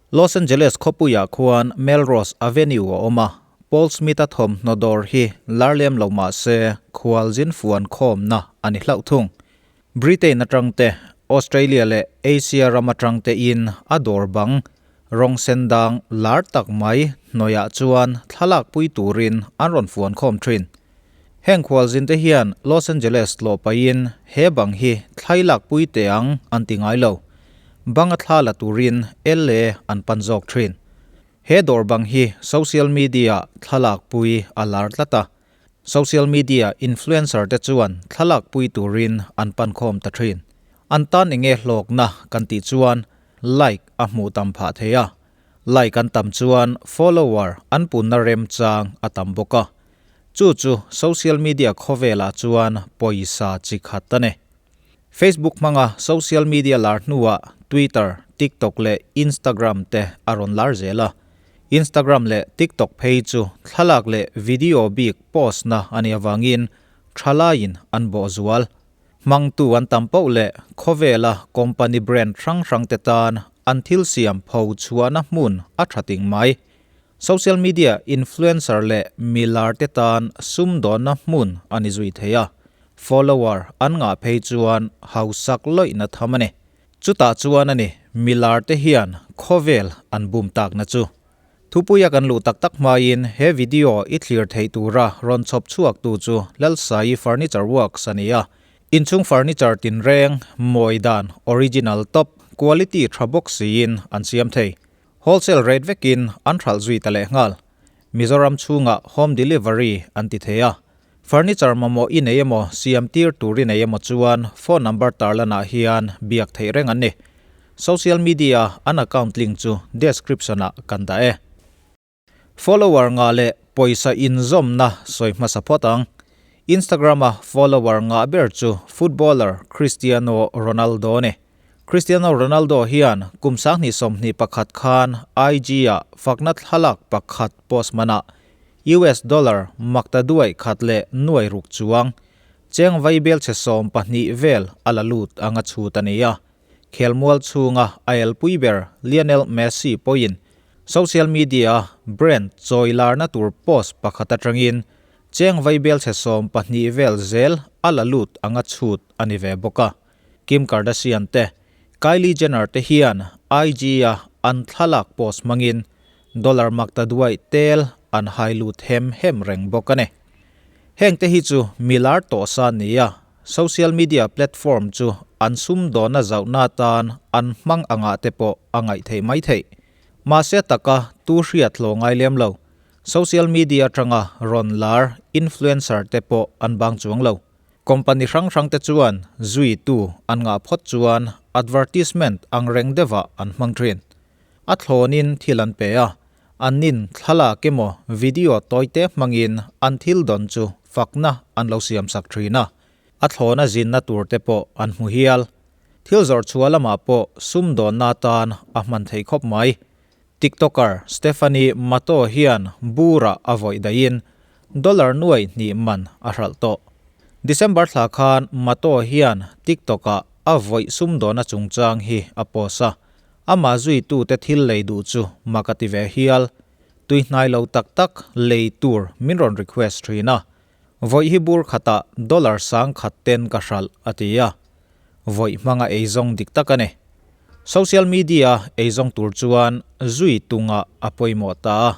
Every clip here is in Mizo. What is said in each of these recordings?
Los Angeles khawpuiah khuan Melrose Avenue a awm a, Paul Smith-a thawmhnaw dawr hi lar lem lo mah se khualzin fuan khawmna a ni hlauh thung. Britain atang te, Australia leh Asia ram atang te in a dawr bang rawng sen dang lar tak mai hnuaiah chuan thlalak pui turin an rawn fuan khawm thin. Heng khualzin te hian Los Angeles tlawh pahin he bang hi thlailak pui teh ang an ti ngai lo. Bang a thla la turin LA an pan zawk thin. He dawr bang hi social media thlalak pui a lar tlat a. Social media influencer te chuan thlalak pui turin an pan khawm ta thin. An tan enge hlawkna kan tih chuan like a hmuh tam phah thei a. Like an tam chuan follower an punna remchang a tam bawk a. Chu chu social media khawvelah chuan pawisa chi khat a ni. Facebook hmanga social media lar hnuah Twitter, TikTok leh Instagram te a rawn lar zel a. Instagram leh TikTok phei chu thlalak leh video bik post na a nih avangin thalaiin an bawh zual. Hmangtu an tam poh leh khawvela company brand hrang hrang te tan an thil siam pho chhuahna hmun a tha ting mai. Social media influencer leh milar te tan sumdawnna hmun a ni zui thei a, follower an ngah phei chuan hausak lawihna tham a ni. Chutah chuan a ni milar te hian khawvel an bum takna chu. Thupuia kan luh tak tak hmain he video i thlir theih tura rawn chhawp chhuak tu chu Lalsaii Furniture Works a ni a. Inchhung furniture tinreng, mawi dan, original top, quality tha bawk siin an siam thei. Wholesale rate vekin an hralh zui ta lehnghal. Mizoram chhungah home delivery an ti thei a. Furniture mamawh i nei emaw, siam tir tur i nei emaw chuan phone number tarlanah hian biak theih reng an ni. Social media an account link chu description ah kan dah e. Follower ngah leh pawisa inzawmna sawi hmasa phawt ang. Instagram a follower ngah ber chu footballer Cristiano Ronaldo a ni. Cristiano Ronaldo hian kum 2021 khan IG ah fakna thlalak pakhat post manah US dollar makta duai khat leh nuai ruk chuang cheng vaibel chhe 12 vel a la lut anga chhut a ni a. Khelmual chhunga a elpui ber Lionel Messi pawhin social media a brand chawi larna tur post pakhat atangin cheng vaibel chhe 12 vel zel a la lut anga chhut a ni ve bawk a. Kim Kardashian te, Kylie Jenner te hian IG a an thlalak post hmangin dollar makta duai tel an hai lut hem hem reng bawk a ni. Heng te hi chu milar tawh sa nia social media platform chu an sumdawna zauhna atan an hmang angah te pawh a ngaih theih mai theih. Mahse taka tu hriat hlawh ngai lem lo, social media atanga rawn lar influencer te pawh an bang chuang lo. Company hrang hrang te chuan zuitu an ngah phawt chuan advertisement ang reng deuhah an hmang thin. A thlawnin thil an pe a, an nin thlalak emaw video tawite hmangin an thil dawn chu fakna an lo siamsak thin a, a thlawna zinna tur te pawh an hmu hial. Thil zawrh chhuah lamah pawh sumdawnna atan a hman theih khawp mai. TikToker Stephanie Matto hian bura a vawih daihin dollar 2,000 man a hralh tawh. December thla khan Matto hian TikTok-ah a vawih sumdawnna chungchang hi a post a, Amah zuitute thil lei duh chu mak a ti ve hial. Tuihnai lo tak tak lei tur min rawn request thin a. Vawi hi bur khatah dollar 10,000 ten ka hralh a ti a. Vawi hmanga eizawng dik tak a ni. Social media eizawng tur chuan zui tunga a pawimawh ta a.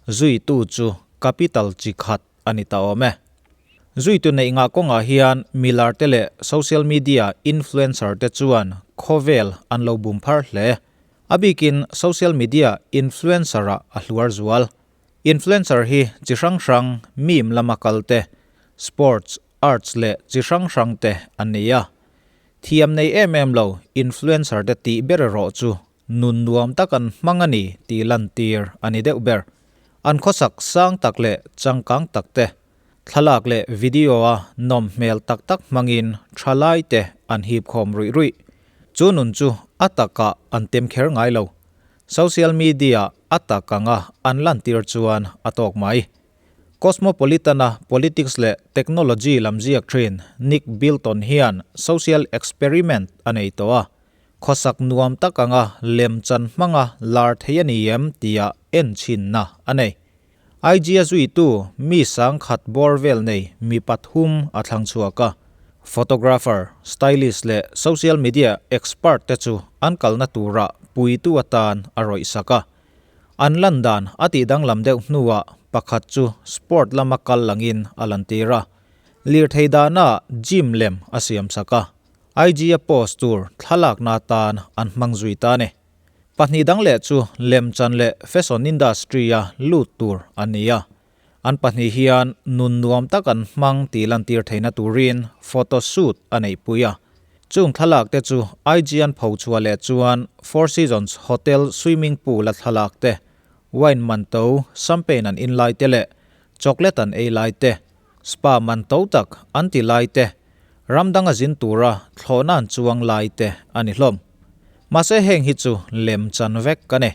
Zuitu chu capital chi khat a ni ta awm e. Zuitu neih ngah kawngah hian milar te leh social media influencer te chuan khawvel an lo bum phar hle. A bikin social media influencer ah a hluar zual. Influencer hi chi hrang hrang meme lama kal te, sports, arts leh chi hrang hrang te an ni a. Thiam nei em em lo influencer te tih ber erawh chu nun nuam tak an hmang a ni tih lantir a ni deuh ber. An khawsak sang tak leh changkang tak te, thlalak leh video a nawm hmel tak tak hmangin thalai te an hip khawm ruih ruih. Chu nun chu a takah an tem kher ngai lo. Social media a tak anga an lantir chuan a tawk mai. Cosmopolitan a politics leh technology lam ziak thin Nick Bilton hian social experiment a nei tawh a. Khawsak nuam tak anga lemchan hmanga lar thei a ni em tia en chhinna a nei. IG a zuitu mi sangkhat bawr vel nei mi pathum a thlang chhuak a. Photographer, stylist leh social media expert te chu an kalna turah puitu atan a rawih sak a. An lan dan a tih danglam deuh hnuah pakhat chu sport lama kal langin a lantir a. Lirthei dahnaah gym lem a siam sak a. IG a post tur thlalakna atan an hmang zui ta a ni. Pahnih dang leh chu lemchan leh fashion industry-a lut tur an ni a. An pahnih hian nun nuam tak an hmang tih lantir theihna turin photo shoot a neihpui a. Chung thlalak te chu IG an pho chhuah leh chuan Four Seasons Hotel swimming pool-a thlalak te, wine man to, champagne an in lai te leh chocolate an ei lai te, spa man to tak an ti lai te, ram danga zin tura thlawhna an chuang lai te a ni hlawm. Mahse heng hi chu lem chan vek ka ni.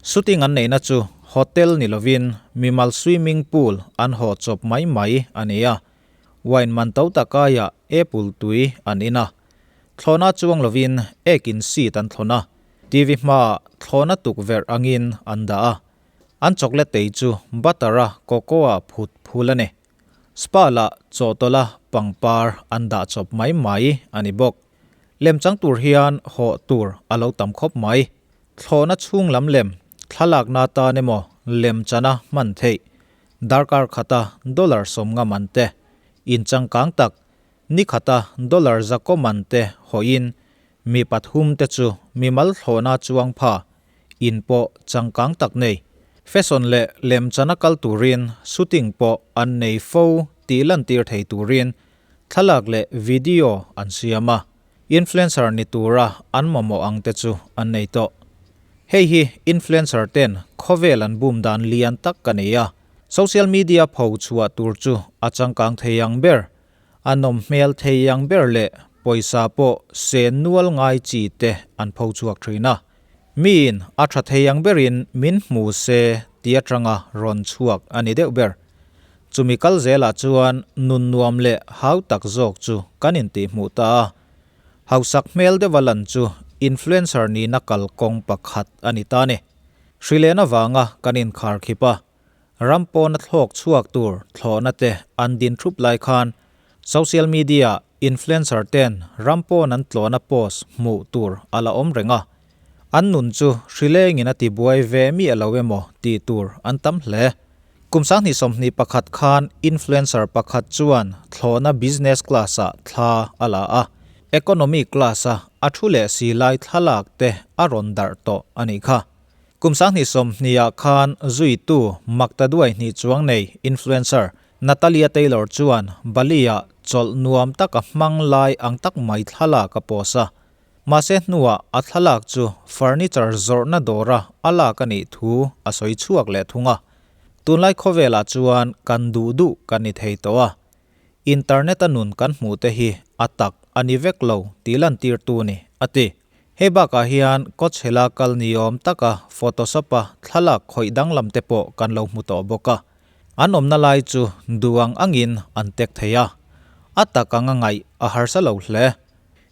Shooting an neihna chu hotel ni lovin mimal swimming pool an haw chawp mai mai a ni a. Wine man to tak aiah apple tui an in a. Thlawhna chuang lovin ek in seat an thlawn a. TV hmaah thlawhna tukverh angin an dah a. An chocolate ei chu butter a cocoa phut phul a ni. Spa lah chawhtawlh a pangpar an dah chawp mai mai a ni bawk. Lemchang tur hian hawh tur a lo tam khawp mai. Thlawhna chhung lam lem, thlalakna atan emaw lemchana hman theih, darkar khata dollar 50 man te, inchangkang tak, ni khata dollar zakaw man te hawhin mi pathum te chu mimal thlawhna chuang pha, in pawh changkang tak nei. Fashion leh lemchana kal turin shooting pawh an nei fo tih lantir thei turin Thlalak leh video an siam a, influencer ni tura an mamawh ang te chu an nei tawh. Hei hi influencer ten khawvel an bum dan lian tak ka nei a, social media pho chhuah tur chu a changkang thei ang ber, a nawm hmel thei ang ber leh pawisa pawh sen nual ngai chi te an pho chhuak thin a. Miin a tha thei ang berin min hmu se ti atanga rawn chhuak a ni deuh ber. Chumi kal zelah chuan nun nuam leh hau tak zawk chu kan intihhmuh ta a. Hausak hmel deuha lan chu influencer nihna kalkawng pakhat a ni ta ni. Hrilehna vanga kan inkhar khip a, ram pawna thlawk chhuak tur thlawhna te an din thup lai khan social media influencer ten ram pawn an tlawhna post hmuh tur a la awm reng a. An nun chu hrilengin a tibuai ve miah lo emaw tih tur an tam hle. Kum 2021 khan influencer pakhat chuan thlawhna business class-ah thla a la a, economy class-a a thu leh si lai thlalak te a rawn darh tawh a nih kha. Kum 2020-ah khan zuitu makta duai hnih chuang nei influencer Natalia Taylor chuan Bali-ah chawlh nuam taka hmang lai ang tak mai thlalak a post a. Mahse hnuah a thlalak chu furniture zawrhna dawra a lak a nih thu a sawi chhuak leh thung a. Tunlai khawvelah chuan kan duh duh kan ni thei tawh a. Internet a nun kan hmuh te hi a tak a ni vek lo tih lantirtu ni, a ti. Hei bakah hian kawchhela kal ni awm taka photoshop a thlalak khawih danglam te pawh kan lo hmu tawh bawk a. An awmna lai chu duh ang angin an tek thei a. A tak anga ngaih a harsa lo hle.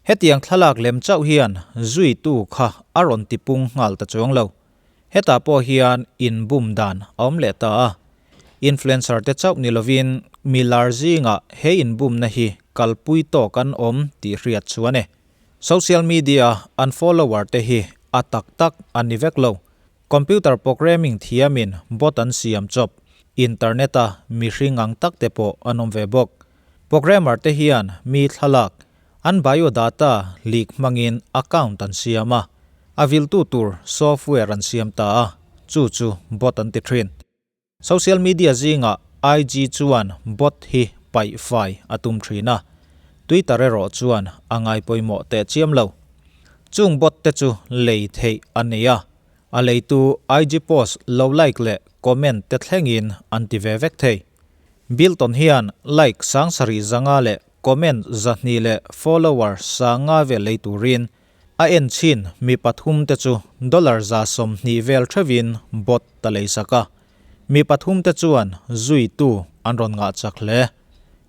Hetiang thlalak lem chauh hian zuitu kha a rawn tipung nghal ta chuang lo. Hetah pawh hian inbum dan a awm leh ta a. Influencer te chauh ni lovin mi lar zingah he inbumna hi kalpui tawk an awm tih hriat chuan e. Social media an follower te hi a tak tak an ni vek lo. Computer programming thiamin bot an siam chawp, internet a mihring ang tak te pawh an awm ve bawk. Programmer te hian mi thlalak, an biodata leak hmangin account an siam a, a viltu tur software an siam ta a, chu chu bot an ti thin. Social media zingah IG chuan bot hi paih fai a tum thin a, Twitter erawh chuan a ngai pawimawh teh chiam lo. Chung bot te chu lei theih a ni a, a leitu IG post lo like leh comment te thlengin an ti ve vek thei. Bilton hian like 7500 leh comment 200 leh follower 5000 vel lei turin a en chin mi pathum te chu dollar 120 vel theuhin bot ta lei sak a. Mi pathum te chuan zuitu an rawn ngah chak hle.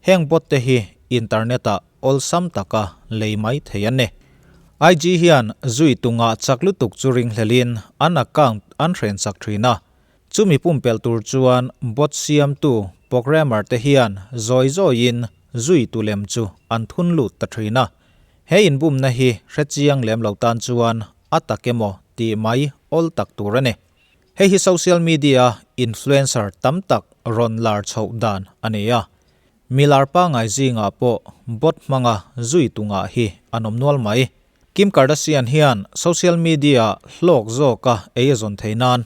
Heng bot te hi internet ah awlsam taka lei mai thei an ni. IG hian zui tunga chak lutuk chu ringhlelin an account an hren sak thin a. Chumi pumpelh tur chuan bot siamtu programmer te hian zawi zawiin zui tu lem chu an thun lut ta thin a. He inbumna hi hrechiang lem lo tan chuan a tak emaw tih mai awl tak tur a ni. Hei hi social media influencer tam tak rawn lar chhoh dan a ni a. Mi lar pangngai zingah pawh bot hmanga zui tu ngah hi an awm nual mai. Kim Kardashian hian social media hlawk zawka ei a zawn thei nan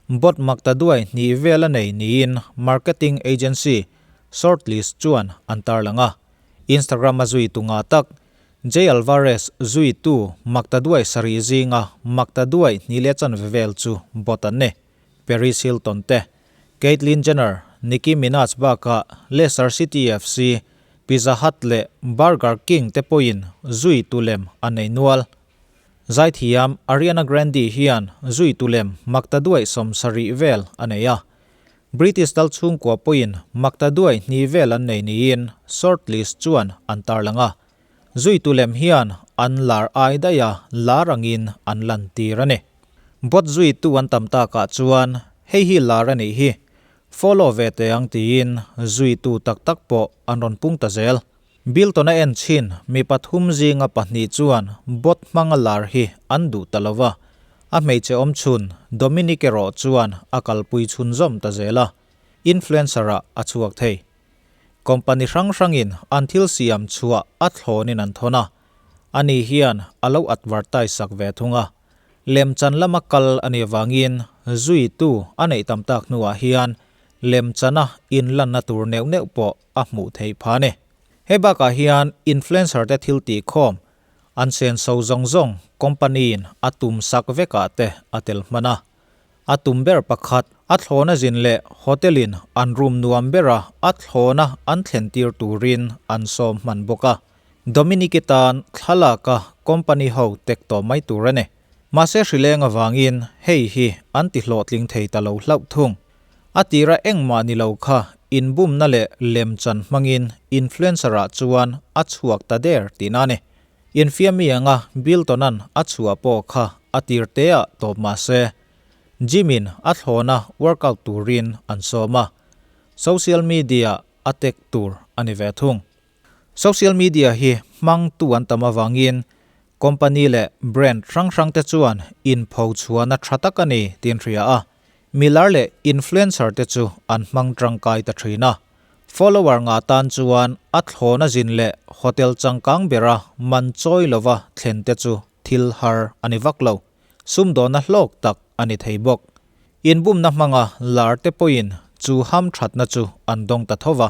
bot makta duai hnih vel a nei niin marketing agency Sortlist chuan an tarlang a. Instagram a zui tu ngah tak Jay Alvarez zuitu makta duai sarih zinga makta duai hnih leh chanve vel chu bot an ni. Paris Hilton te, Caitlyn Jenner, Nicki Minaj bakah Leicester City FC, Pizza Hut leh Burger King te pawhin zuitu lem a nei nual. Zaithiam Ariana Grande hian zuitu lem makta duai 70 vel a nei a. British dal chhungkua pawhin makta duai hnih vel an nei niin Sortlist chuan an tarlang a. Zuitu lem hian an lar ai daih a, lar angin an lantir a ni. Bot zuitu an tam takah chuan hei hi lar a nih hi, follow ve teh ang tiin zuitu tak tak pawh an rawn pung ta zel. Bilton a en chhin mi pathum zinga pahnih chuan bot hmanga lar hi an duh ta lo va, a hmeichhe awm chhun Dominic erawh chuan a kalpui chhunzawm ta zel a, influencer-ah a chhuak thei. Company hrang hrangin an thil siam chhuah a thlawnin an thawn a, ani hian a lo advertise sak ve thung a. Lemchan lama kal a nih avangin zuitu a neih tam tak hnuah hian lemchana inlanna tur neuh neuh pawh a hmuh theih phah a ni. Hei bakah hian influencer te thil tihkhawm an senso zawng zawng company in a tum sak vekah te a tel hman a. A tum ber pakhat, a thlawna zin leh hotel in an room nuam bera a thlawna an thlen tir turin an sawm hman bawk a. Dominic-i tan thlalaka company ho tek tawh mai tur a ni. Mahse hrileng avangin hei hi an ti hlawhtling thei ta lo hlauh thung. A tira engmah ni lo kha inbumna leh lemchan hmangin influencer-ah chuan a chhuak ta der tihna a ni. Infiammi anga Bilton-a'n a chhuah pawh kha a tir teah tawp mah se, gym-in a thlawna workout turin an sawm a, social media a tag tur a ni ve thung. Social media hi hmangtu an tam avangin company leh brand hrang hrangte chuan inpho chhuahna tha tak a ni tiin hria a, milar leh influencer te chu an hmang tangkai ta thin a. Follower ngah tan chuan a thlawna zin leh hotel changkang bera man chawi lova thlen te chu thil har a ni vak lo. Sumdawna hlawk tak a ni thei bawk. Inbumna hmanga lar te pawhin chu hamthatna chu an dawng ta tho va.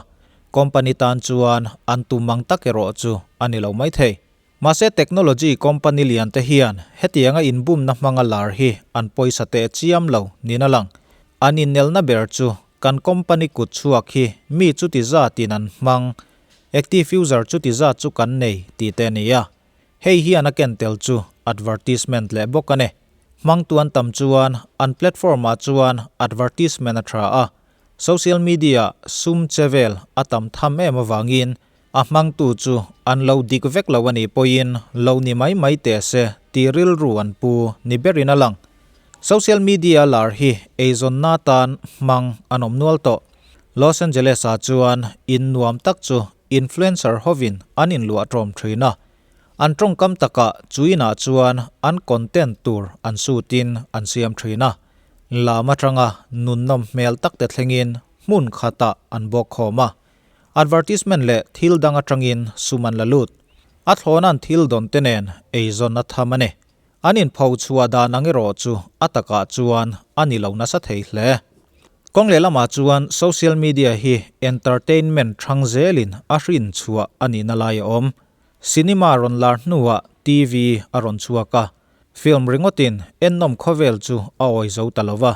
Company tan chuan an tum ang tak erawh chu a ni lo mai thei. Mahse technology company lian te hian hetianga inbumna hmanga lar hi an pawisa teh chiam lo niin a lang. An innelna ber chu kan company kut chhuak hi mi chuti zatin an hmang, active user chuti zat chu kan nei tih te a ni a. Hei hian a ken tel chu advertisement leh bawk a ni. Hmangtu an tam chuan an platform ah chuan advertisement a tha a, social media sum che vel a tam tham em avangin A hmangtu chu an lo dik vek lo a nih pawhin lo ni mai mai teh se tih rilru an pu ni berin a lang. Social media lar hi eizawnna tan hmang an awm nual tawh. Los Angeles-ah chuan in nuam tak chu influencer hovin an inluah tawm thin a. An tawngkam takah chu inah chuan an content tur an sutin an siam thin a. Lam atanga nunnawm hmel takte thlengin hmun khatah an bawk khawm a. Advertisement leh thil dang atangin sum an la lut. A thlawna'n thil dawn te nen eizawn a tham a ni. An inpho chhuah dan ang erawh chu a takah chuan a ni lo nasa thei hle. Kawng lehlamah chuan social media hi entertainment hrang zelin a hrin chhuah a nihna lai a awm. Cinema rawn lar hnuah TV a rawn chhuak a, film ringawtin ennawm khawvel chu a awi zo ta lo va,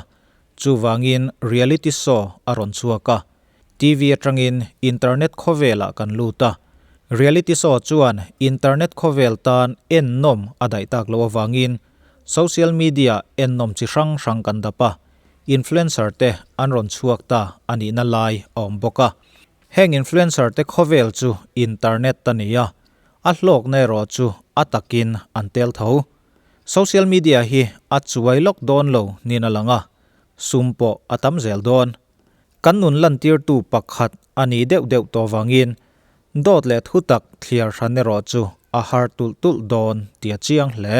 chuvangin reality show a rawn chhuak a, TV atangin internet khawvelah kan lut a, reality show chuan internet khawvel tan ennawm a daih tak loh avangin social media ennawm chi hrang hrang kan dap a, influencer te an rawn chhuak ta a nihna lai a awm bawk a. Heng influencer te khawvel chu internet a ni a, A hlawkna erawh chu a takin an tel tho. Social media hi a chuai lawk dawn lo niin a lang a, sum pawh a tam zel dawn. Kan nun lantirtu pakhat a nih deuh deuh tawh vangin dawt leh thutak thliar hran erawh chu a har tulh tulh dawn tih a chiang hle.